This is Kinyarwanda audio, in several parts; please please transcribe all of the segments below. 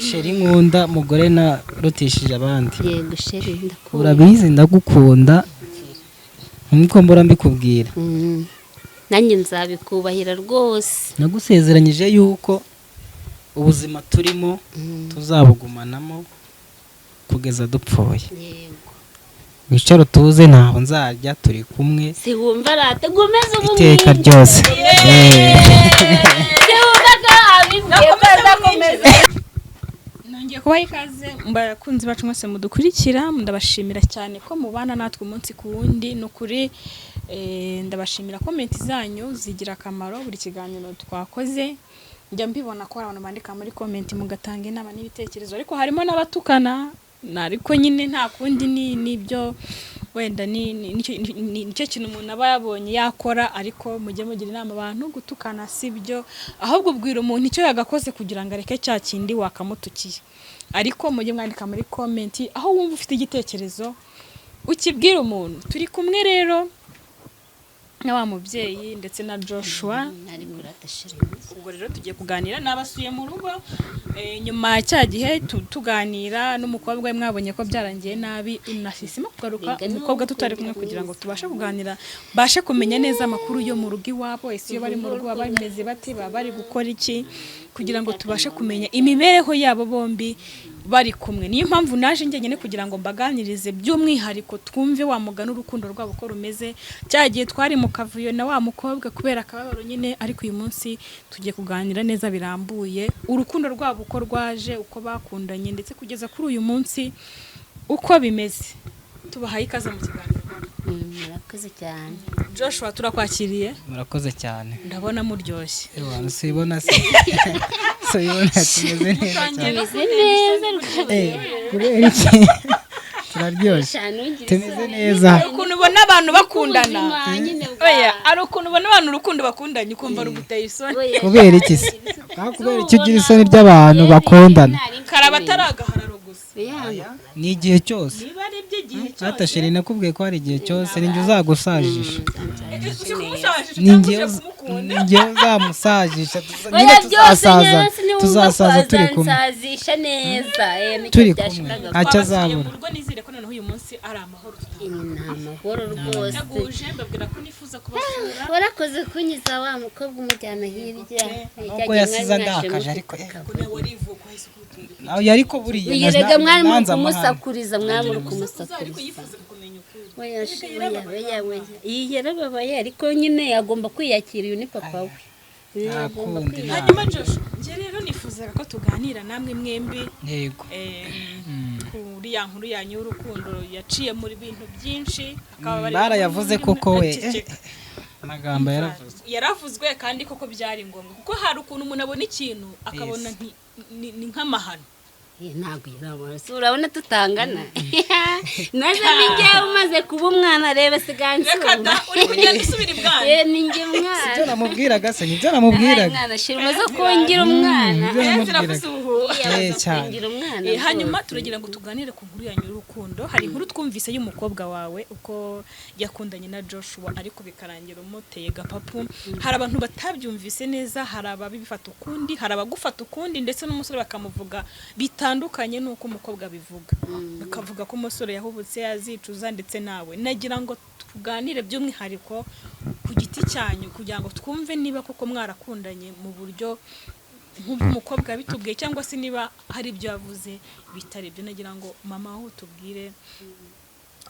Chérie nkunda, mugore narutishije abandi. Yego chérie, ndakunda. Urabizi ndagukunda nkuko mbora mbikubwira. Nanjye nzabikubahira rwose. Nagusezeranyije yuko ubuzima turimo tuzabugumanamo kugeza dupfuye. Yego. Wicare utuze, ntaho nzajya, turi kumwe. Si wumva rata, gumeze ubu. Iteka ryose. Si wumva ko abibwiye ko azakomeza. Nongeye kubaha ikaze bakunzi bacu mwese mudukurikira. Ndabashimira cyane ko mubana natwe umunsi ku wundi. Ni ukuri, ndabashimira, comment zanyu zigira akamaro. Buri kiganiro twakoze njya mbibona ko hari abantu bandika muri comment, mugatanga inama n'ibitekerezo, ariko harimo n'abatukana ariko nyine nta kundi, ni nibyo wenda nicyo kintu umuntu aba yabonye yakora. Ariko mujye mugira inama abantu, gutukana si byo, ahubwo ubwira umuntu icyo yagakoze kugira ngo areke cya kindi wakamutukiye. Ariko mujye mwandika muri comment aho wumva ufite igitekerezo, ukibwira umuntu. Turi kumwe rero na wa mubyeyi ndetse na Joshua. Nari kurata chérie. Ubwo rero tugiye kuganira n'abasuye mu rugo. Nyuma ya cya gihe tuganira n'umukobwa we, mwabonye ko byarangiye nabi, nahisemo kugaruka Rega umukobwa tutari kumwe kugira ngo tubashe kuganira, bashe kumenya neza amakuru yo mu rugo iwabo. Ese iyo bari mu rugo baba bameze bate? Baba bari gukora iki? Kugira ngo tubashe kumenya imibereho yabo bombi bari kumwe. Niyo mpamvu naje njyenyine, kugira ngo mbaganirize by'umwihariko, twumve wa mugani urukundo rwabo uko rumeze. Cya gihe twari mu kavuyo na wa mukobwa kubera akababaro nyine, ariko uyu munsi tugiye kuganira neza birambuye urukundo rwabo uko rwaje, uko bakundanye, ndetse kugeza kuri uyu munsi uko bimeze. Tubahaye ikaze mu kiganiro. Murakoze cyane. Joshua, turakwakiriye. Murakoze cyane. Ndabona muryoshye. Ewa, sibona se, sibona tumeze neza cyane. Tumeze neza rwose. Kubera iki? Turaryoshye. Cyane ugira Tumeze isoni. neza. Hari ukuntu ubona abantu bakundana. Ubuzima nyine bwa- Oya, hari ukuntu ubona abantu urukundo bakundanye ukumva ruguteye isoni. Oya. Kubera iki se? Ah, kubera iki ugira isoni ry'abantu bakundana? Karaba atari agahararo gusa. Oya. Ni igihe cyose. Niba ari iby'igihe cyose. Ata chérie, nakubwiye ko hari igihe cyose ninjye uzagusajisha. Uje kumusajisha Ni cyangwa njyewe uje kumukunda? Ni njyewe uzamusajisha. Nyine Oya, byose tuzasaza nyine tuzasaza turi kumwe. Wazansazisha neza. Nicyo Turi kumwe. byashakaga. Ntacyo Twabasuye azabura. mu rugo, nizere ko noneho uyu munsi ari amahoro. Ni amahoro rwose. Tutateguje, mbabwira ko nifuza kubasura. Warakoze kunyiza wa mukobwa umujyana hirya. Nubwo yasize andakaje ariko Ko nawe warivuka wahise ukutumva. Nawe ariko buriya Uyirega, mwari muri nanze amahane. kumusakuriza, mwari muri Ariko kumusakuriza. yifuzaga kumenya ukuri. Oya oya oya oya, iyi yarababaye, ariko nyine agomba kwiyakira, uyu ni papa we. Nta Agomba kundi, kwiyakira. Hanyuma Josh, njye rero nifuzaga ko tuganira namwe mwembi Yego. Kuri ya nkuru yanyu y'urukundo yaciye muri bintu byinshi, akaba bari Barayavuze koko we. Aceceka. Amagambo yaravuzwe. Yaravuzwe kandi koko byari ngombwa, kuko hari ukuntu umuntu abona ikintu akabona ni nk'amahano. Ntabwo yarabona. Si urabona tutangana? Naje ni njyewe umaze kuba umwana, reba sigaye Reka da, nsumba. uri kugenda usubira ibwana. Ni njye mwana. Ibyo namubwiraga se, nibyo Nahaye namubwiraga. umwana shira, umaze kungira umwana. Ibyo namubwiraga. Ziravuze ubuhuha. Yamaze Cyane. kungira umwana Hanyuma rwose. turagira ngo tuganire ku nkuru yanyu y'urukundo. Hari inkuru twumvise y'umukobwa wawe, uko yakundanye na Joshua ariko bikarangira umuteye gapapu. Hari abantu batabyumvise neza, hari ababifata ukundi, hari abagufata ukundi, ndetse n'umusore bakamuvuga bitandukanye n'uko umukobwa abivuga, bakavuga ko umusore yahubutse, azicuza. Ndetse nawe nagira ngo tuganire by'umwihariko ku giti cyanyu, kugira ngo twumve niba koko mwarakundanye mu buryo nk'ubwo umukobwa yabitubwiye, cyangwa se niba hari ibyo yavuze bitari ibyo. Nagira ngo mama aho tubwire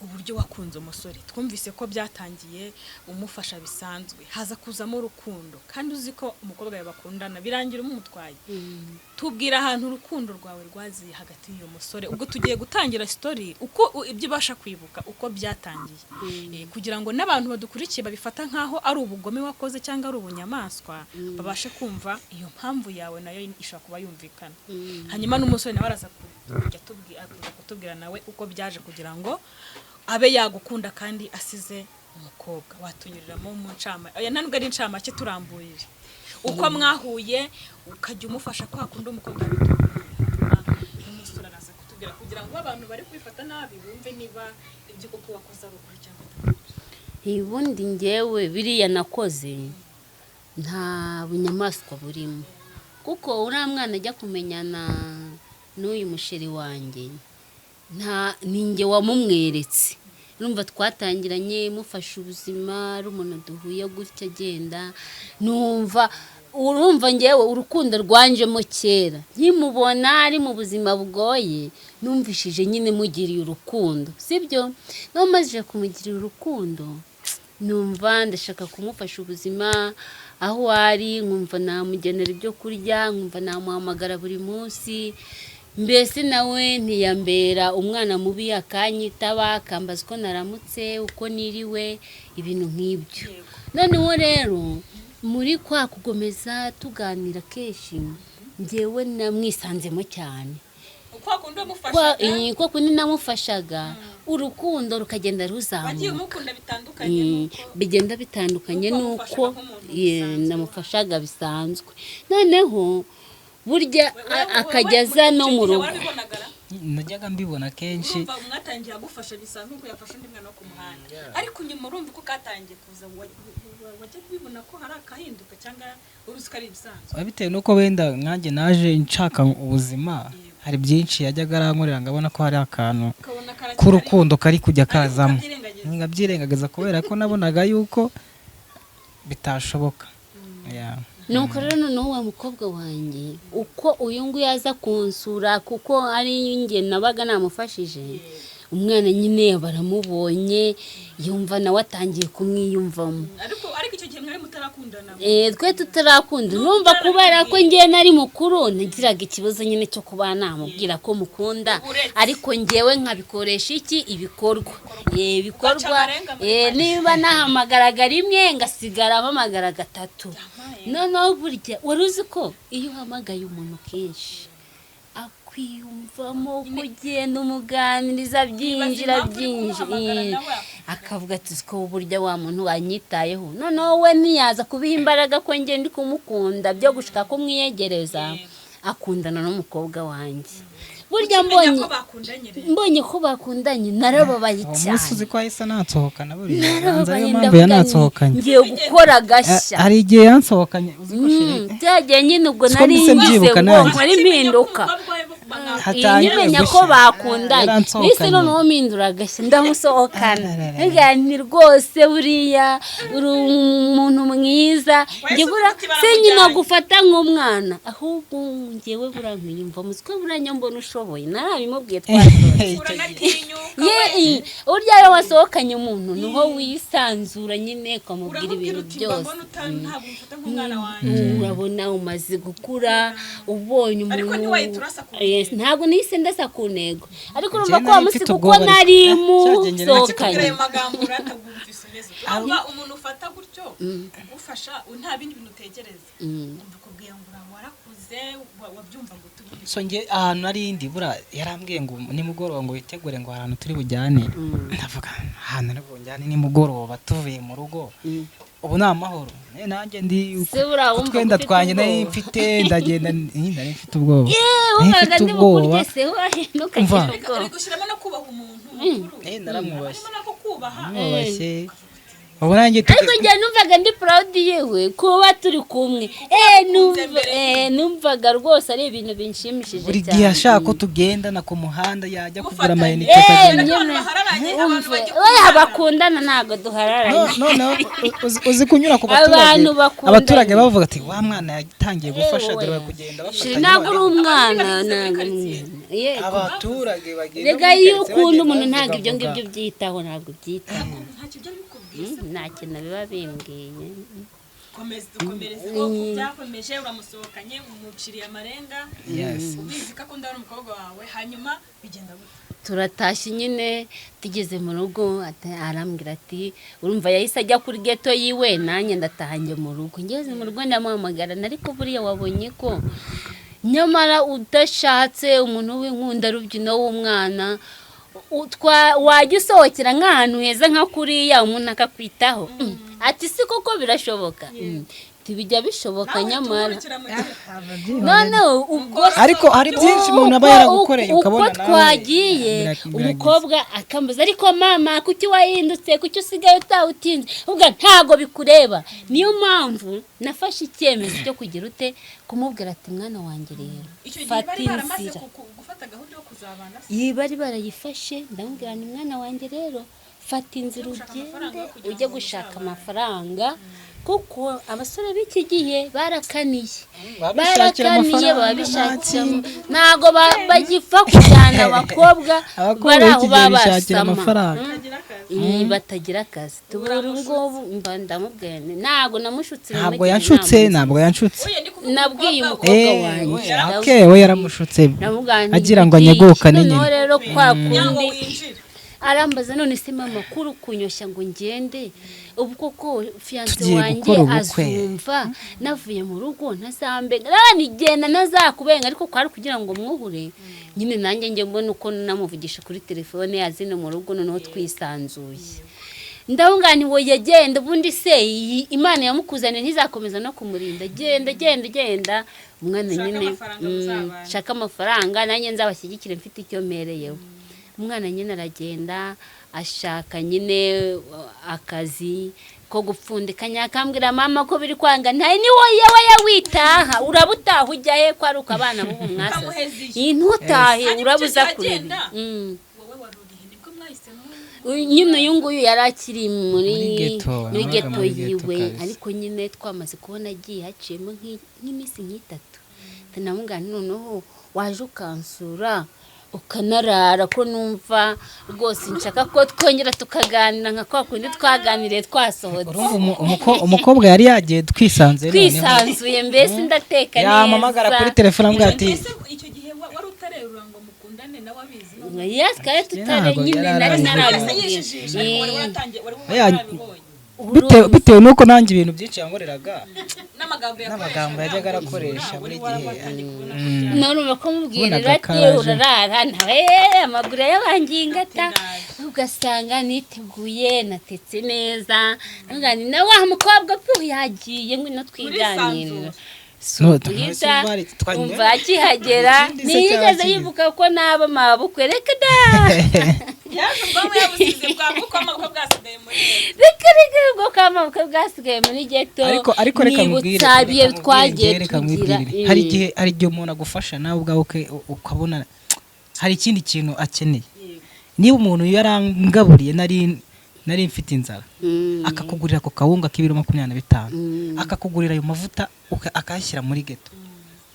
uburyo wakunze umusore. Twumvise ko byatangiye umufasha bisanzwe, haza kuzamo urukundo, kandi uzi ko umukobwa yawe bakundana, birangira umutwaye. Tubwira ahantu urukundo rwawe rwaziye hagati y'uyu musore. Ubwo tugiye gutangira story uko ibyo ubasha kwibuka uko byatangiye, kugira ngo n'abantu badukurikiye babifata nk'aho ari ubugome wakoze cyangwa ari ubunyamaswa babashe kumva iyo mpamvu yawe, nayo ishobora kuba yumvikana. Hanyuma n'umusore nawe araza kujya aza kutubwira nawe uko byaje kugira ngo abe yagukunda kandi asize umukobwa. Watunyuriramo mu ncamake, oya, nta nubwo ari incamake, turambuye uko mwahuye, ukajya umufasha kwa kundi umukobwa abitubwira. N'umusore araza kutubwira, kugira ngo abantu bari kwifata nabi bumve niba ibyo koko wakoze ari ukuri cyangwa atari ukuri. Ubundi njyewe biriya nakoze nta bunyamaswa burimo, kuko uriya mwana ajya kumenyana N'uyu musheri wanjye nta ninjye wamumweretse. Urumva twatangiranye mufashe ubuzima, ari umuntu duhuye gutya agenda, numva urumva ngewe urukundo rwanjemo kera nkimubona ari mu buzima bugoye, numvishije nyine mugiriye urukundo, sibyo? Naho maze kumugirira urukundo, numva ndashaka kumufasha ubuzima aho ari, nkumva namugenera ibyo kurya, nkumva namuhamagara buri munsi. Mbese nawe ntiyambera umwana mubi, akanyitaba, akambaza uko naramutse, uko niriwe, ibintu nk'ibyo. Noneho rero muri kwa kugomeza tuganira kenshi, ngewe namwisanzemo cyane. Kwa kundi wamufashaga? Kwa kundi namufashaga, urukundo rukagenda Wagiye ruzamuka. umukunda bitandukanye nuko Bigenda bitandukanye nuko nuko wamufashaga nk'umuntu bisanzwe. Namufashaga bisanzwe. Noneho burya akajya aza no mu rugo. Warabibonagara? Najyaga mbibona kenshi. Urumva mwatangiye agufasha bisanzwe nk'uko yafasha undi mwana wo ku muhanda, ariko nyuma urumva ko katangiye kuza, wajya kubibona ko hari akahinduka cyangwa uruzi ko ari ibisanzwe? Bitewe n'uko wenda nkanjye naje nshaka ubuzima, hari byinshi yajyaga arankorera ngabona ko hari akantu Ukabona karacyari k'urukundo kari kujya ariko kazamo. Ukabyirengagiza. Nkabyirengagiza kubera ko nabonaga yuko bitashoboka. Yeah. Nuko rero noneho wa mukobwa wanjye, uko uyu nguyu aza kunsura, kuko ari njye nabaga namufashije umwana nyine, baramubonye, yumva nawe atangiye kumwiyumvamo. Ariko icyo gihe mwari mutarakundana? Twe tutarakunda. Numva kubera ko ngewe nari mukuru, nagiraga ikibazo nyine cyo kuba namubwira ko mukunda. Uretse. Ariko ngewe nkabikoresha iki? Ibikorwa. Ibikorwa. Ugaca amarenga muri make. Niba nahamagaraga rimwe, ngasigara mpamagara gatatu. Noneho burya wari uzi ko iyo uhamagaye umuntu kenshi akwiyumvamo, kugenda umuganiriza byinjira Impamvu uri byinjira kumuhamagara nawe. Akavuga ati ko burya wa muntu wanyitayeho. Noneho we ntiyaza kubiha imbaraga ko njye ndi kumukunda byo gushaka kumwiyegereza, akundana n'umukobwa wanjye. Burya Ukimenya mbonye ko bakundanye rero. Mbonye ko bakundanye, narababaye Uwo cyane. munsi uzi ko yahise anansohokana buriya? Banza Narababaye, ariyo mpamvu ndavuga nti, yanansohokanye. Ngiye gukora agashya. Hari igihe yansohokanye, uzi ko chéri, Byagiye nyine ubwo Siko nari mpise ngize mbyibuka ngo nanjye. nkore impinduka. Hatangiye Nkimenya ko gushya. bakundanye, Yaransohokanye. nise noneho mpindura agashya, ndamusohokana. Ararara. Ngira nti rwose buriya uri umuntu mwiza, njye buriya uvuga uti baramujyanye. sinkina gufata nk'umwana, ahubwo njyewe buriya nkwiyumva ko buriya mbona ushoboye. Narabimubwiye twasohotse. Uranatinyuka. Ye, burya iyo wasohokanye umuntu niho wisanzura nyine, ukamubwira Uramubwira ibintu uti byose. Mbona ntabwo umfata nk'umwana wanjye. Urabona umaze gukura, ubonye Ariko umuntu. ntiwahita urasa ku Yes, ntego. ntabwo nahise ndasa ku ntego, ariko Njye urumva ko nari wa munsi mfite kuko ubwoba ariko. nari Ah, cyagiye njye nari mfite musohokanye. Ayo magambo uratagumvise umeze ute? Urumva umuntu ufata gutyo ugufasha, nta bindi bintu utekereza, umva ukubwira ngo warakuze, wabyumva ngo tubwire. So njye ahantu nari ndi, buriya yarambwiye ngo nimugoroba ngo witegure, ngo hari ahantu turi bujyane. Ndavuga ahantu ari bujyane nimugoroba tuvuye mu rugo, ubu ni amahoro. Nanjye ndi Se buriya wumva utwenda ufite twanjye nari ubwoba? mfite, ndagenda, nari mfite ubwoba. Yewe, Nari wumvaga mfite ndi ubwoba. bukurye se wahe, ntukagira Umva. ubwoba. Ari gushyiramo no kubaha umuntu mukuru. Naramwubashye. Harimo nako kubaha. Namwubashye. Ubu nanjye Ariko njye numvaga ndi proud yewe kuba turi kumwe. Numvaga rwose ari ibintu binshimishije Buri cyane. gihe ashaka ko tugendana ku muhanda, yajya kugura Mufatanye. amayinite akagenda. Ariko abantu Nyine. bahararanye, abantu Umve, bajya oya, kubana. bakundana ntabwo duhararanye. Noneho uzi kunyura ku baturage, Abantu bakundanye. abaturage bavuga ati wa mwana yatangiye gufasha, dore bari kugenda Shiri, bafatanya. ntabwo uri umwana, Abantu ntabwo uri karitsiye. umwana. Yego. Abaturage bagenda Rega muri iyo karitsiye ukunda bagenda umuntu ntabwo ibyo bavuga. ngibyo byitaho, ntabwo byitaho. Ntacyo byari bikubwiye se? Nta kintu biba bimbwiye. Komeza, dukomerezeho ku byakomeje. Uramusohokanye, umuciriye amarenga, Yes. ubizi ko akunda n'umukobwa wawe, hanyuma bigenda gute? Turatashye nyine, tugeze mu rugo arambwira ati, urumva yahise ajya kuri geto yiwe, nanjye ndataha njye mu rugo. Ngeze mu rugo ndamuhamagara, ariko buriya wabonye ko nyamara udashatse umuntu w'inkundarubyino w'umwana, wajya usohokera nk'ahantu heza nka kuriya, umuntu akakwitaho. Ati si koko birashoboka? Ntibijya bishoboka. Nawe Nyamara tumurikira mu gihe. Noneho ubwo Ariko hari byinshi umuntu aba yaragukoreye uko ukabona nawe twagiye, umukobwa akambaza, ariko mama kuki wahindutse, kuki usigaye utawutinze? Ubwo ntago bikureba. Niyo mpamvu nafashe icyemezo cyo kugira ute, kumubwira ati mwana wanjye rero Icyo gihe fata bari baramaze inzira. gufata muzabana se? Iyi bari barayifashe. Ndamubwira nti: "Mwana wanjye rero, fata inzira Ujye gushaka ugende, amafaranga yo kugira ujye ngo gushaka muzabane." amafaranga, kuko abasore b'iki gihe barakaniye." Babishakira Barakaniye. amafaranga, Babishakira. nta kindi. Ntabwo bagipfa kujyana abakobwa Abakobwa bari aho b'iki gihe bishakira babasama. amafaranga. Batagira akazi. Batagira akazi. Tubura ngubu mba ndamubwira nti ntabwo namushutse, Ntabwo namugiriye yanshutse. inama. Ntabwo yanshutse. Oya, ndi kuvuga Nabwiye umukobwa. umukobwa Eh, wanjye. okay, we yaramushutse Ndamubwira nti agira ngo ugiye. anyegukane Noneho nyine. rero kwa Kugira ngo kundi winjire. arambaza: "None se mama, kuri kunyoshya ngo ngende, ubu koko fiancé Tugiye wanjye gukora ubukwe. azumva navuye mu rugo, ntazambenga?" Nabandi genda, ntazakubenga, ariko kwari kugira ngo mwuhure nyine, nanjye njye mbona uko namuvugisha kuri telefone azine mu rugo, noneho twisanzuye. Ndabona ngo yagenda, ubundi se iyi Imana yamukuzaniye ntizakomeza no kumurinda? Genda, genda, genda umwana Ushake nyine. amafaranga muzabana. Shaka amafaranga, nanjye nzabashyigikire mfite icyo mpereyeho. Umwana nyine aragenda, ashaka nyine akazi ko gupfundikanya, akambwira: "Mama, ko biri kwanga?" Ntaye ni wowe wowe witaha, uraba utaha ujya he? Ko ari uko abana b'ubu mwasaze. Ukamuheza iyo. Iyi ntutahe. Hanyuma Urabuza icyo gihe kureba. agenda, wowe wari urihe nibwo mwahisemo? Uyu nyine, uyu nguyu yari akiri muri Muri ghetto, muri nabaga ghetto muri ghetto yiwe. kabisa. Ariko nyine twamaze kubona agiye, haciyemo nk'iminsi nk'itatu, ndamubwira nti: "Noneho waje ukansura ukanarara, ko numva rwose nshaka ko twongera tukaganira nka kwa kundi twaganiriye twasohotse." Urumva umukobwa yari yagiye twisanzuye noneho. Twisanzuye mbese, ndateka neza. Yampamagara kuri telefone ambwira ati Ese icyo gihe wari utarerura ngo mukundane nawe abizi? Yes, twari tutare Ntabwo nyine yari nari arabizi. narabimubwiye. Yijijisha, ariko wari waratangiye, wari Oya, warabibonye. Bitewe n'uko nanjye ibintu byinshi yankoreraga n'amagambo n'amagambo yajyaga arakoresha buri gihe. None ko mubwirira Wabonaga ati karaje. urarara nawe, amaguru yabangiye ingata, ugasanga niteguye, natetse neza. Ntuvuga nti, na wa mukobwa pu yagiye, ngwino twiganirira. No, Guhita twanywe. umva akihagera Ikindi se cyaba ntiyigeze kigize. yibuka ko naba mabukwe, reka da. Yaje ubwonko yabusize bwa bukwe, amabukwe bwasigaye muri leta. Reka reka, ubwo kamabukwe bwasigaye muri ghetto. Ariko reka mubwire, Nibutsa ibihe reka mubwire, twagiye njyewe reka tugira. mwibwirire. Hari igihe umuntu agufasha nawe ubwawe ukabona hari ikindi kintu akeneye. Niba umuntu yarangaburiye nari mfite inzara, akakugurira ako kawunga k'ibiro 25, akakugurira ayo mavuta, akayashyira muri ghetto,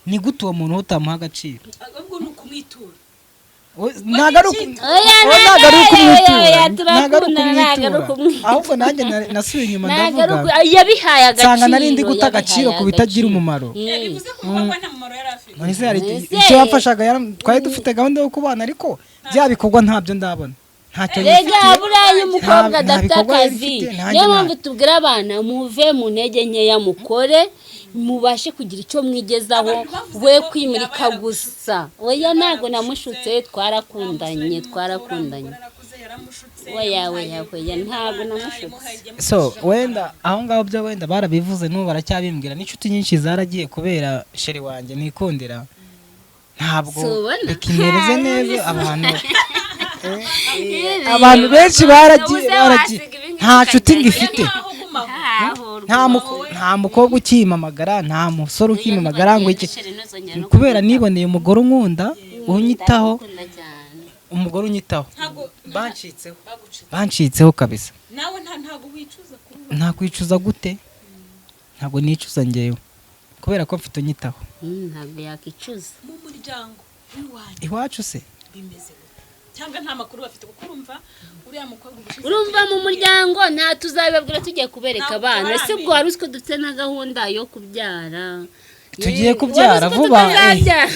ni gute uwo muntu utamuha agaciro? Ahubwo ni ukumwitura. Ntabwo ari Oya, ntabwo ari oya, ukumwitura. oya, Ntabwo ari turakundana, ntabwo ari ukumwitura. ukumwitura. Ahubwo nanjye nasubiye inyuma, Ntabwo ari ndavuga, yabihaye agaciro. nsanga nari ndi guta agaciro Yabihaye ku bitagira agaciro. umumaro. Bivuze ko umukobwa nta mumaro yari afite. None se hari Ese- icyo yafashaga? Twari dufite gahunda yo kubana, ariko bya bikorwa ntabyo ndabona, ntacyo Rega yifitiye. buriya umukobwa Nta adafite bikorwa yari akazi, ifite, nanjye niyo mpamvu tubwira abana: muve mu ntege nkeya, mukore, mubashe kugira icyo mwigezaho. Abantu bavuze We ko kwimurika yaba gusa. Oya, ntabwo namushutse, twarakundanye, twarakundanye. Oya, oya, oya, ntabwo namushutse. So wenda aho ngaho byo wenda barabivuze, n'ubu baracyabimbwira, n'inshuti nyinshi zaragiye kubera chéri wanjye nikundira. Ntabwo Si ubona? bikimereze neza. Abantu benshi baragiye, Ubuze baragiye. wasiga ibi ngibi Nta nshuti ukajya. ngifite. Nta mukobwa ukimpamagara, nta musore ukimpamagara ngo iki, kubera niboneye umugore unkunda, unyitaho, umugore unyitaho. Bancitseho, bancitseho kabisa. Nawe ntabwo wicuza kuba Ntakwicuza gute? Ntabwo nicuza ngewe, kubera ko mfite unyitaho. Ntabwo yakicuza. Mu muryango w'iwanyu Iwacu se? bimeze gute? Cyangwa nta makuru bafite? Kuko urumva uriya mukobwa ubushize Urumva mu muryango nta, tuzabibabwira tugiye kubereka Ntabwo abana. Ese turamenya. ubwo wari uzi ko dufite na gahunda yo kubyara? Tugiye kubyara Wari uzi ko vuba, tutazabyara?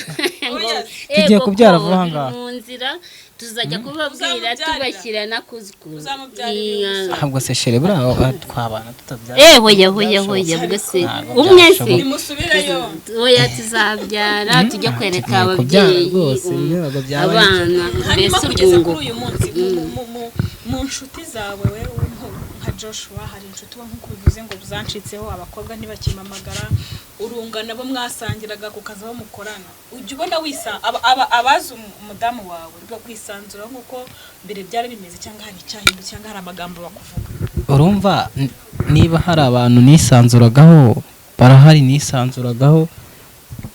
Oya. Tugiye Ego kubyara ko vuba biri ngaha. mu nzira, tuzajya kubabwira, Uzamubyarira. tubashyira na kuzukuru. Uzamubyarira umusore. Ahubwo se chéri, buriya twabana tutabyara? Eh, hoya hoya hoya, ubwo se Ntabwo umwe se? byashoboka. Nimusubireyo. Oya, tuzabyara, tujya kwereka Tugiye kubyara ababyeyi rwose, ntabwo byaba ari abana Hanyuma mbese kugeza urwunguko. kuri uyu munsi, mu nshuti zawe, wewe nka Joshua, hari inshuti uba nk'uko ubivuze ngo zancitseho, abakobwa ntibakimamagara, urungano bo mwasangiraga ku kazi, aho mukorana, ujya ubona wisa abazi umudamu wawe kwisanzura nk'uko mbere byari bimeze, cyangwa hari icyahindutse, cyangwa hari amagambo bakuvuga? Urumva niba hari abantu nisanzuragaho, barahari nisanzuragaho,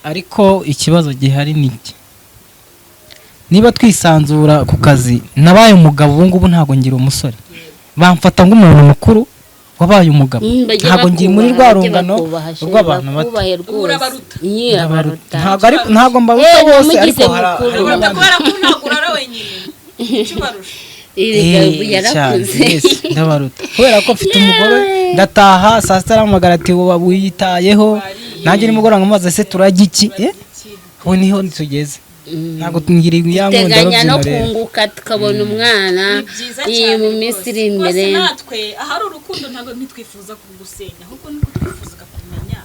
ariko ikibazo gihari ni iki: Niba twisanzura ku kazi, nabaye umugabo ubu ngubu, ntabwo ngira umusore, bamfata nk'umuntu mukuru wabaye umugabo. Bajye Ntabwo ngiye muri bakubaha, rwa bajye rungano bakubaha, sheri, rw'abantu bato. bakubahe rwose. Urabaruta. Iyo, urabaruta. Ntabwo ari, ntabwo mbaruta Eh, bose, namugize ariko hari mukuru. hari Urabaruta n'abandi. kubera ko ntabwo urara wenyine, icyo ubarusha. Erega ubu Eh, yarakuze. cyane, yes, ndabaruta kubera ko mfite umugore, ndataha saa sita arampamagara ati "Wowe wiyitayeho?" Nanjye nimugoroba nkamubaza, "Ese turajya iki?" Eh, ubu niho tugeze, ntabwo ngira ya nkunda Teganya no rubyino rero. kunguka tukabona umwana. Ni byiza Iyi cyane mu minsi rwose. iri imbere. Rwose natwe ahari urukundo ntabwo ntitwifuza kugusenya, ahubwo niko twifuzaga kumenya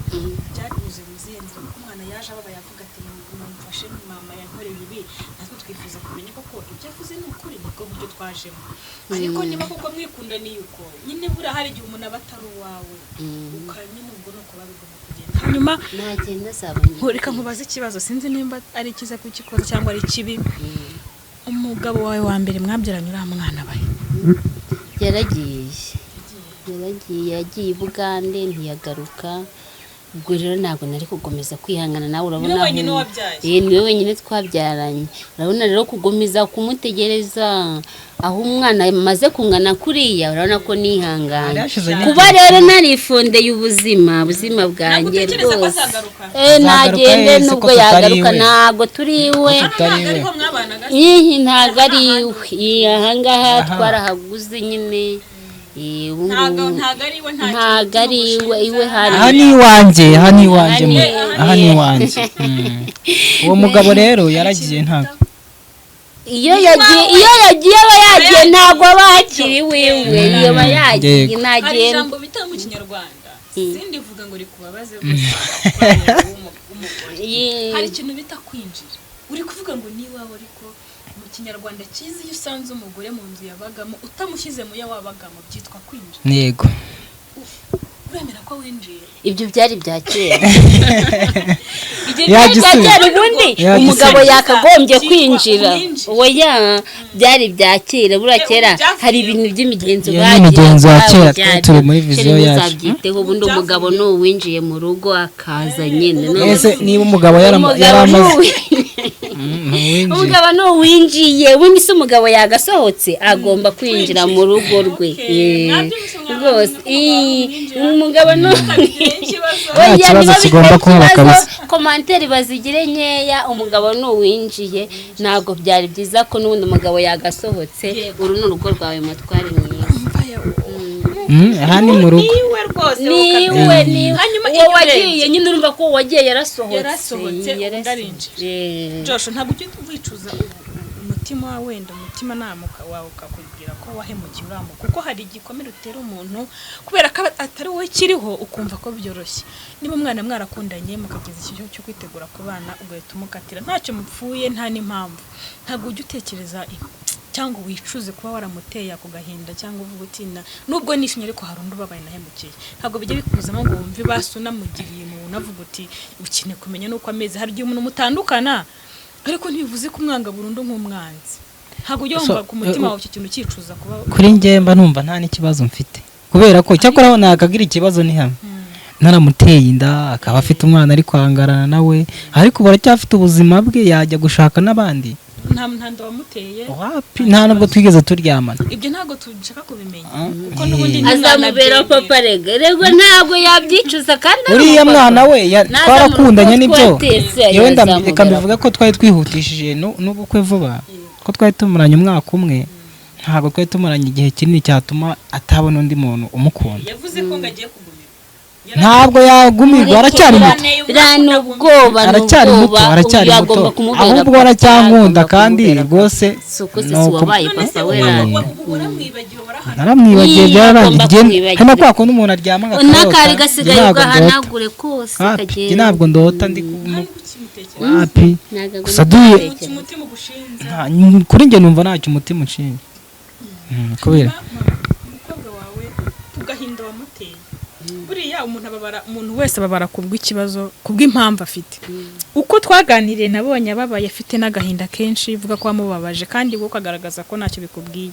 byanyuze mu zihe nzira, kuko umwana yaje ababaye avuga ati "Mumfashe, mama yankoreye ibi." Natwe twifuza kumenya koko ibyo avuze ni ukuri, nibwo buryo twajemo. Ariko niba koko mwikundaniye uko nyine, buriya hari igihe umuntu aba atari uwawe nyine, ubwo ni uko biba bigomba kugenda. Hanyuma Nagenda azabona. Reka nkubaze ikibazo, sinzi nimba ari icyiza kukikoza cyangwa ari kibi. Umugabo wawe wa mbere mwabyaranye, uriya mwana bahe? Yaragiye, yaragiye, yagiye i Bugande ntiyagaruka. Ubwo rero ntabwo nari gukomeza kwihangana nawe, urabona. Niwe wenyine aho- wabyaye? Eh, niwe wenyine twabyaranye. Urabona rero kugumiza kumutegereza aho umwana amaze kungana kuriya, urabona ko nihangana. Hari hashize n'igihe. Kuba rero narifondeye ubuzima bwanjye Ntabwo utekereza ko rwose. azagaruka? Eh, Azagaruka nagende ese ko nubwo tutari yagaruka iwe? Ntabwo turi iwe. Ko tutari Ntabwo iwe. ariho mwabanaga? Ihi, ntabwo ari iwe. Iyi, ahangaha Aha. twarahaguze nyine. Eh, ubu Ntabwo ngubu ntabwo ari iwe, nta ntabwo ari iwe, iwe hari Aha ni iwanjye, aha ni iwanjye, Aha ni- aha ni iwanjye. Uwo mugabo rero yaragiye, ntabwo Iyo yagiye aba yagiye, ntabwo aba hakiri iwiwe iyo aba yagiye. Yego. Hari Ntagenda. ijambo bita mu Kinyarwanda, sindivuga ngo rikubabaze rwose, w'umugore. Hari ikintu bita kwinjira. Uri kuvuga ngo ni iwawe, ariko mu Kinyarwanda cyiza, iyo usanze umugore mu nzu yabagamo utamushyize mu yo wabagamo, byitwa kwinjira. Yego. Uremera ko winjiye? Ibyo byari bya kera. Igihe Byari bya Yagisubiza. kera ubundi. Yagisubiza. Umugabo yakagombye Cyitwa kwinjira. umwinjira. Oya, byari bya kera, buriya Eh, kera ubu byavuyeho. hari ibintu by'imigenzo Iyo ni imigenzo ya kera, twari turi muri vision yacu. Muzabyiteho. Ubundi umugabo ni uwinjiye mu rugo akaza nyine. None Ese niba umugabo umugabo yaramaze ni ntuwinjiye. Umugabo ni uwinjiye. Ubundi se umugabo yagasohotse, agomba kwinjira mu rugo rwe. Okay, Eh, mwabyumvise, mwabyumvise rwose ko umugabo umugabo ni Ntibigire ikibazo. Nta Oya, kibazo niba kigomba bitari kuhaba ikibazo, kabisa. commentaire bazigire nkeya. Umugabo ni uwinjiye. Ntabwo byari byiza ko n'ubundi umugabo yagasohotse. Uru ni urugo rwawe, mutware mwiza. Aha ni mu rugo. Niwe rwose. Niwe, niwe. Hanyuma Uwo iyo wagiye urebye- nyine, urumva ko uwo wagiye yarasohotse. Yarasohotse, undi arinjira. Eh. Josh, ntabwo ujya wicuza umutima wawe, wenda umutima nama wawe ukakubwira ko wahemukiye uriya, kuko hari igikomere utera umuntu kubera ko atari wowe kiriho, ukumva ko byoroshye. Niba umwana mwarakundanye mukageza ikigo cyo kwitegura kubana, ugahita umukatira ntacyo mupfuye, nta n'impamvu, ntabwo ujya utekereza cyangwa wicuze kuba waramuteye ako gahinda, cyangwa uvuga uti "Nubwo nishimye ariko hari undi ubabaye nahemukiye"? Ntabwo bijya bikuzamo ngo wumve basi unamugiriye umuntu, unavuga uti ukeneye kumenya n'uko ameze? Hari igihe umuntu mutandukana, ariko ntibivuze kumwanga burundu nk'umwanzi. Ntabwo ujya wumva So, ku mutima eh, wawe icyo kintu cyicuza kuba? Kuri njye mba numva nta n'ikibazo mfite, kubera ko cyakora aho nakagira ikibazo ni hamwe naramuteye inda, akaba afite umwana ari kwangarana nawe, ariko ubu aracyafite ubuzima bwe, yajya gushaka n'abandi. Nta nda wamuteye? Wapi, nta nubwo twigeze turyamana. Ibyo ntabwo dushaka kubimenya, Ah, kuko n'ubundi eh. Azamubera papa. Rega rego, ntabwo yabyicuza kandi ari Uriya umupapa. mwana we Naza mu twarakundanye rugo nibyo. twatetse, Yewe yazamubera reka mbivuge ko twari twihutishije n'ubukwe vuba, ko twari tumaranye umwaka umwe, ntabwo twari tumaranye igihe kinini cyatuma atabona undi muntu umukunda. Yavuze ko ngo agiye kugumirwa. Ntabwo yagumirwa, aracyari muto. Biriya ni ubwoba, ni Aracyari muto. ubwoba. Aracyari Uyu muto. agomba kumubera Ahubwo papa, aracyankunda agomba kandi kumubera papa. rwose Si uko se ni si uko- wabaye None se papa we? ubu waramwibagiwe, warahana? Naramwibagiye, Ii, byararangiye. agomba Hari na kumwibagirwa. kwa kundi umuntu aryama akarota, N'akari njye gasigaye ntabwo ndota. ugahanagure kose Wapi, njye kagenda. ntabwo ndota ndi Kandi ukimutekereza? wapi. Ntabwo agomba Gusa duye kumutekereza. Umutima ugushinze? Kuri njye numva ntacyo umutima unshinja. Kubera Umukobwa wawe ku gahinda wamuteye, buriya umuntu ababara, umuntu wese ababara kubw'ikibazo, kubw'impamvu afite. Uko twaganiriye nabonye ababaye, afite n'agahinda kenshi, ivuga ko wamubabaje, kandi wowe ukagaragaza ko ntacyo bikubwiye.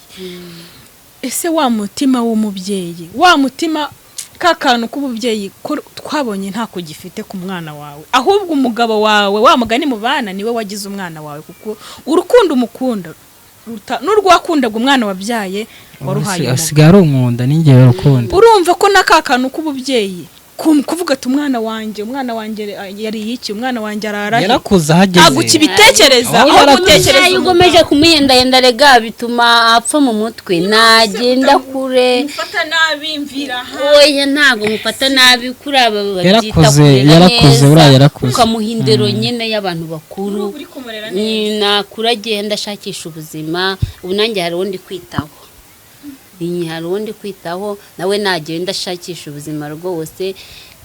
Ese wa mutima w'umubyeyi, wa mutima Ka kantu k'ububyeyi ko twabonye ntako gifite ku mwana wawe, ahubwo umugabo wawe wa mugani mubana niwe wagize umwana wawe, kuko urukundo umukunda n'urwakundaga umwana wabyaye waruhaye umugabo. Asigaye ari umwunda n'ingewe rukundo. Urumva ko na ka kantu k'ububyeyi, kuvuga ati umwana wanjye, umwana wanjye yariye iki, umwana wanjye arara he?" Yarakuze ahageze. Ntabwo ukibitekereza, Aho aho yarakuze. gutekereza Iyo ugomeje kumuhendahenda rega bituma apfa mu mutwe, nagenda kure. Mufata nabi, mvira aha. Oya, ntabwo mufata nabi, kuri aba babyita Yarakuze, kurera yarakuze, neza, uriya yarakuze. ukamuha indero nyine y'abantu bakuru. Uri kumurera neza. Nakura agenda ashakisha ubuzima. Ubu nanjye hari uwo ndi kwitaho. Iyi hari uwo ndi kwitaho, nawe nagenda ashakisha ubuzima rwose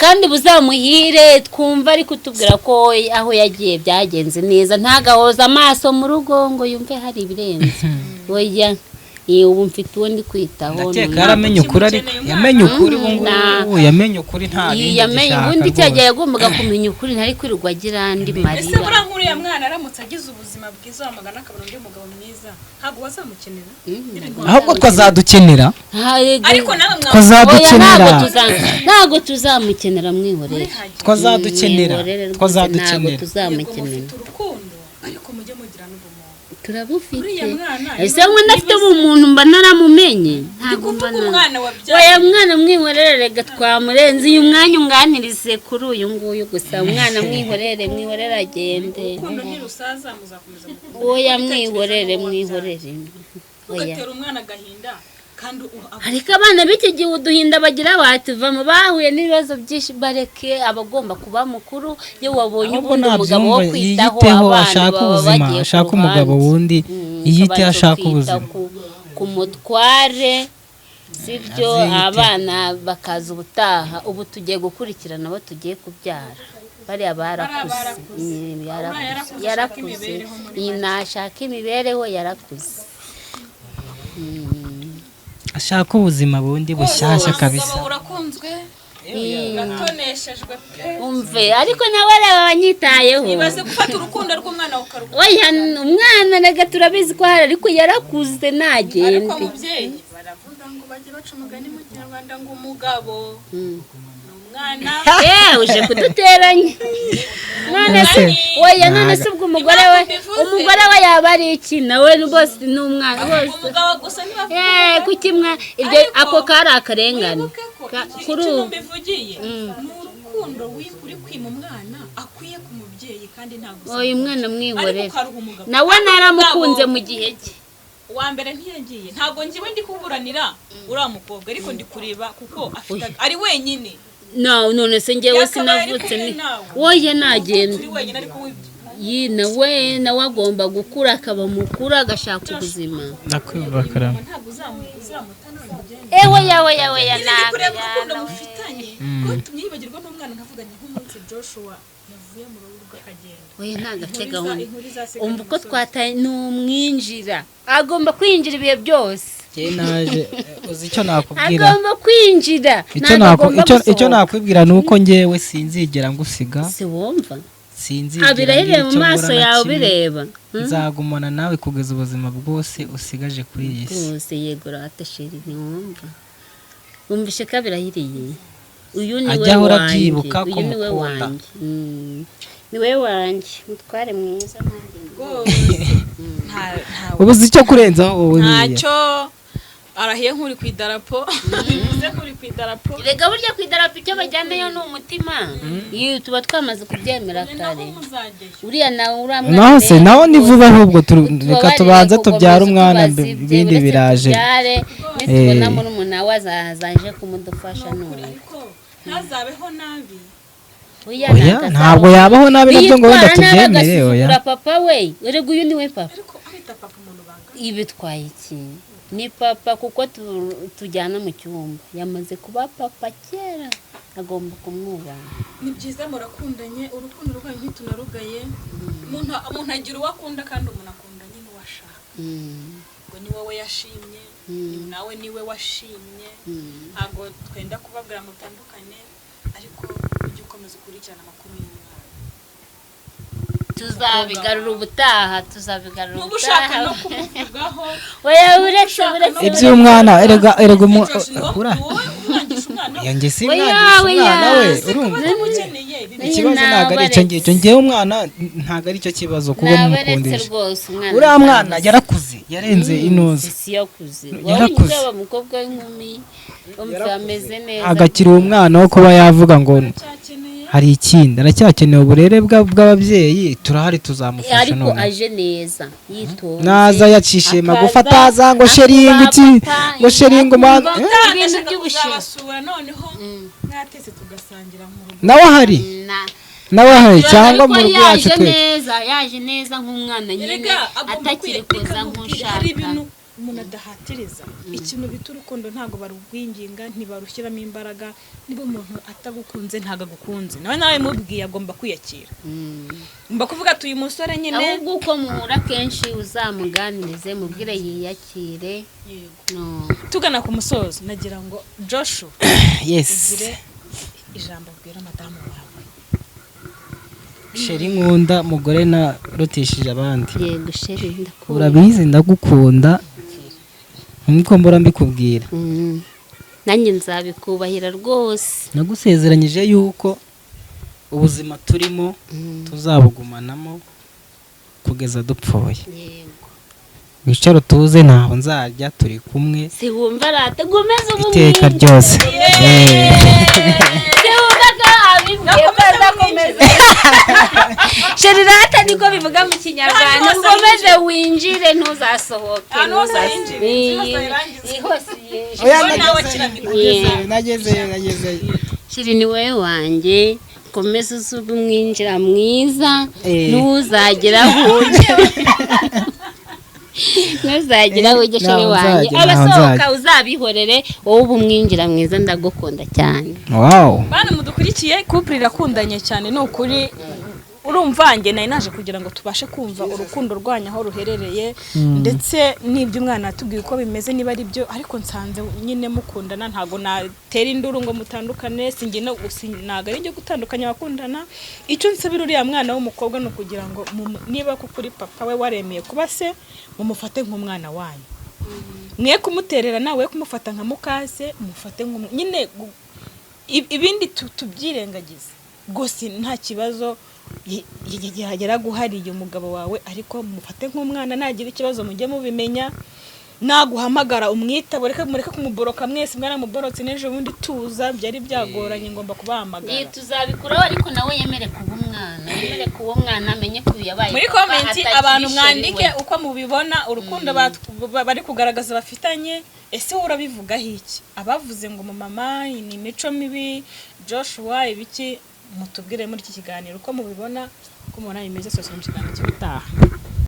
kandi buzamuhire. Twumva ari kutubwira ko aho yagiye byagenze neza, ntagahoze amaso mu rugo ngo yumve hari ibirenze. Oya, ubu mfite uwo ndi kwitaho. Ndakeka yaramenye ukuri, ariko yamenye ukuri ubu ngubu, yamenye ukuri, nta bindi Yamenye gishaka ubundi cya gihe rwose. Yagombaga kumenya ukuri, ntari kwirirwa agira andi Ese marira. buriya nk'uriya mwana aramutse agize ubuzima bwiza, wamagana akabona undi mugabo mwiza, ntabwo wazamukenera? Ahubwo twazadukenera. Ariko nawe mwa Twazadukenera. Oya, ntabwo tuzamukenera, mwihorere. Twazadukenera. Mwihorere rwose, Twazadukenera. ntabwo Yego, tuzamukenera. mufite urukundo, ariko mujye mugira n'ubumuntu. Turabufite. Uriya mwana, Ese ngo ndafite ubumuntu mba naramumenye? Ndi Ntabwo mba kuvuga umwana wabyaye. Oya, mwana mwihorere rega, twamurenze. Uyu mwanya unganirize kuri uyu nguyu gusa. Umwana mwihorere, mwihorere agende. Urukundo ntirusaza, muzakomeza mukunda. Oya, mwihorere, mwihorere, oya. Ugatera umwana agahinda kandi Ariko abana b'iki gihe uduhinda bagira batuvamo, bahuye n'ibibazo byinshi. Bareke, abagomba kuba mukuru iyo wabonye Ahubwo ubundi umugabo wo nabyumva kwitaho yiyiteho, abana ashake baba ubuzima, bagiye ku ashake umugabo ruhande. wundi, yiyiteho, ukabanza ashake ukita ubuzima. ku mutware, sibyo? Aziyiteho. Abana bakaza ubutaha. Ubu tugiye gukurikirana abo tugiye kubyara, bariya barakuze. Barakuze. Yarakuze. Yarakuze, ashaka Yarakuze. imibereho muri Iyi nashaka imibereho, yarakuze. Ashaka ubuzima bundi bushyashya kabisa. Umugabo urakunzwe, gatoneshejwe pe. Umve, ariko nawe areba abanyitayeho. Ibaze gufata urukundo rw'umwana ukarukuza. Oya, umwana rega turabizi ko hari, ariko yarakuze, Ariko nagende. mubyeyi, baravuga ngo bajye baca umugani mu Kinyarwanda ngo umugabo ni umwana. Eh, uje kuduteranya none se? Oya, none se ubwo umugore we, Impamvu mbivuze. umugore we yaba ari iki? Nawe rwose ni umwana bose. Umugabo gusa ntibavuga. Eh, kuki mwa ibyo? Ariko, Ako kari akarengane. Wibuke ko Kuri ikintu ubu mbivugiye ni urukundo uri kwima umwana akwiye ku mubyeyi, kandi ntabwo Oya, umwana ariko mwihorere. ukaruha umugabo. Nawe Kandi naramukunze umugabo mu gihe cye. Uwa mbere ntiyagiye. Ntabwo ngiwe ndi kuburanira uriya mukobwa, ariko ndi kureba kuko afite ari wenyine. No, none se njyewe Yakabaye ari sinavutse kumwe ni nawe. Oya, nagenda. Turi wenyine, ariko wibye. Yi, nawe agomba gukura, akaba mukuru, agashaka ubuzima. Ndakumva, karame. Ntabwo uzamuta none ugende. Ewe yawe yawe ya Nyine ndi kureba nawe. urukundo mufitanye rwatumye yibagirwa n'umwana, nkavuga ni nk'umunsi Joshua yavuye mu rugo akagenda. Oya, ntabwo afite gahunda. Inkuru izasiga Umva uko imusozi. twataye, ni umwinjira, agomba kwinjira ibihe byose. Njye naje, uzi icyo nakubwira? Agomba kwinjira, Icyo ntabwo agomba icyo gusohoka. nakwibwira ni uko njyewe sinzigera ngusiga. Si wumva? Sinzigera Abirahiriye ngira mu icyo mbura maso na yawe kimwe. ubireba. Nzagumana nawe kugeza ubuzima bwose usigaje kuri iyi si. Rwose, yego rata chéri, ntiwumva? Wumvishe ko abirahiriye? Uyu ni we Ajya ahora wanjye. abyibuka ko Uyu ni we mukunda. wanjye. Ni we wanjye, mutware mwiza nanjye. Rwose nta Ubuze icyo kurenzaho wowe buriya. Ntacyo, arahiye nk'uri ku idarapo, bivuze nk'uri ku idarapo. Rega burya ku idarapo icyo bajyanayo ni umutima. Iyo tuba twamaze kubyemera Ni naho kare. muzajyayo. Uriya nawe, uriya mwana Naho se rero naho ni vuba ahubwo tubabarire, reka tubanze kuko tubyare muzi umwana, tubazi ibye, ibindi uretse biraje. tubyare, nitubona murumuna we azaza aje kumudufasha Ni ukuri, none. Ariko ntazabeho nabi. Oya, Oya, ntabwo ntabwo azabaho. yabaho nabi nabyo ngo wenda Yitwara nabi tubyemere, oya. agasuzugura papa we. Erega uyu ni we papa. Ariko ahita papa umuntu bangana. Ibitwaye iki? Ni papa kuko tujyana mu cyumba. Yamaze kuba papa kera, agomba kumwubaha. Ni byiza, murakundanye, urukundo rwanyu ntitunarugaye. Umuntu agira uwo akunda, kandi umuntu akunda nyine uwo ashaka. Ngo ni wowe yashimye, nawe niwe washimye. Ntabwo twenda kubabwira ngo mutandukane, ariko ujye ukomeza ukurikirana amakuru y'umwana. Tuzabigarura ubutaha, tuzabigarura Nuba ushaka ubutaha. no kumuvugaho. Oya, uretse, uretse. Iby'umwana, erega Josh, ni wowe ura umwangisha umwana. Oya, njye simwangisha Oya, umwana we, oya. urumva? Batamukeneye. Ikibazo ntabwo ari icyo ngicyo. Njyewe umwana ntabwo ari cyo kibazo kuba Nabaretse mumukundisha. rwose umwana. Uriya mwana ntabuze. yarakuze, yarenze inoze. Si yakuze. Yarakuze. Waba umukobwa w'inkumi umva ameze neza. Agakiri umwana wo kuba yavuga ngo Aracyakeneye. hari ikindi, aracyakeneye uburere bw'ababyeyi, turahari tuzamufasha. Ariko None aje neza yitonze, naza yacishiye akaza, magufi, ataza ngo sheringi iki, akuba ngo sheringi papa, umwana, ibintu Ndashaka by'ubushinwa. kuzabasura noneho mwatetse tugasangira mu rugo. Nawe ahari, nawe ahari cyangwa mu Ariko rugo iwacu yaje twese. neza, yaje neza nk'umwana nyine, Erega agomba atakiri kwiye- kuza reka nkubwire, hari nk'ushaka. ibintu umuntu adahatiriza. Ikintu bita urukundo ntabwo barugwinginga, ntibarushyiramo imbaraga. Niba umuntu atagukunze, ntabwo agukunze. Nawe mubwiye agomba kwiyakira. Ngomba kuvuga ati uyu musore nyine. Ahubwo uko muhura kenshi uzamuganirize, mubwire yiyakire. No. Tugana ku musozo, nagira ngo Joshua Yes. ugire ijambo abwira madamu wawe. Chérie nkunda, mugore narutishije abandi. Yego chérie, ndakunda. Urabizi ndagukunda nkuko mbora mbikubwira. Nanjye nzabikubahira rwose. Nagusezeranyije yuko ubuzima turimo tuzabugumanamo kugeza dupfuye. Yego. Wicare utuze, ntaho nzajya, turi kumwe. Si wumva rata gomeza ubu Iteka ryose. Si wumva ko abibwiye ko azakomeza. Chérie rata niko bivuga mu Kinyarwanda. Ahantu hose. Ukomeze winjire, ntuzasohoke. Ahantu hose yinjire, inzu yose ayirangize. Iyi hose yinjire. Oya, Wowe nawe nagezeyo, akira. nagezeyo, nagezeyo, nagezeyo. Chérie ni wowe wanjye, komeza uze umwinjira mwiza. Ntuzagera aho ujya, ntuzagera aho ujya, chérie Ntaho wanjye. nzajya, ntaho Abasohoka nzajya. uzabihorere, wowe uba umwinjira mwiza, ndagukunda cyane. Wow. Bana mudukurikiye, couple irakundanye cyane ni ukuri. Urumva njye nari naje kugira ngo tubashe kumva urukundo rwanyu aho ruherereye, ndetse n'ibyo umwana yatubwiye uko bimeze niba ari byo, ariko nsanze nyine mukundana. Ntabwo natera induru ngo mutandukane, sinjye no ntabwo ari ibyo gutandukanya abakundana. Icyo nsabira uriya mwana w'umukobwa ni ukugira ngo niba koko uri papa we waremeye kuba se, mumufate nk'umwana wanyu, mwe kumutererana, we kumufata nka mukase, mufate nk'umwe nyine, ibindi tubyirengagize rwose. Nta kibazo yaraguhariye umugabo wawe, ariko mufate nk'umwana. Nagira ikibazo mujye mubimenya, naguhamagara umwitabo, reka mureke kumuboroka. Mwese mwaramuborotse n'ejo bundi tuza byari byagoranye, ngomba kubahamagara. Iyi tuzabikuraho, ariko nawe yemere kuba umwana, yemere kuba umwana, amenye ko uyu yabaye Muri papa, comment atakiri abantu chérie mwandike we. uko mubibona urukundo bari kugaragaza bafitanye. Ese wowe urabivugaho iki? Abavuze ngo mama ni imico mibi, Joshua ibiki, mutubwire muri iki kiganiro uko mubibona, uko mubona bimeze. Sose mu kiganiro cy'ubutaha.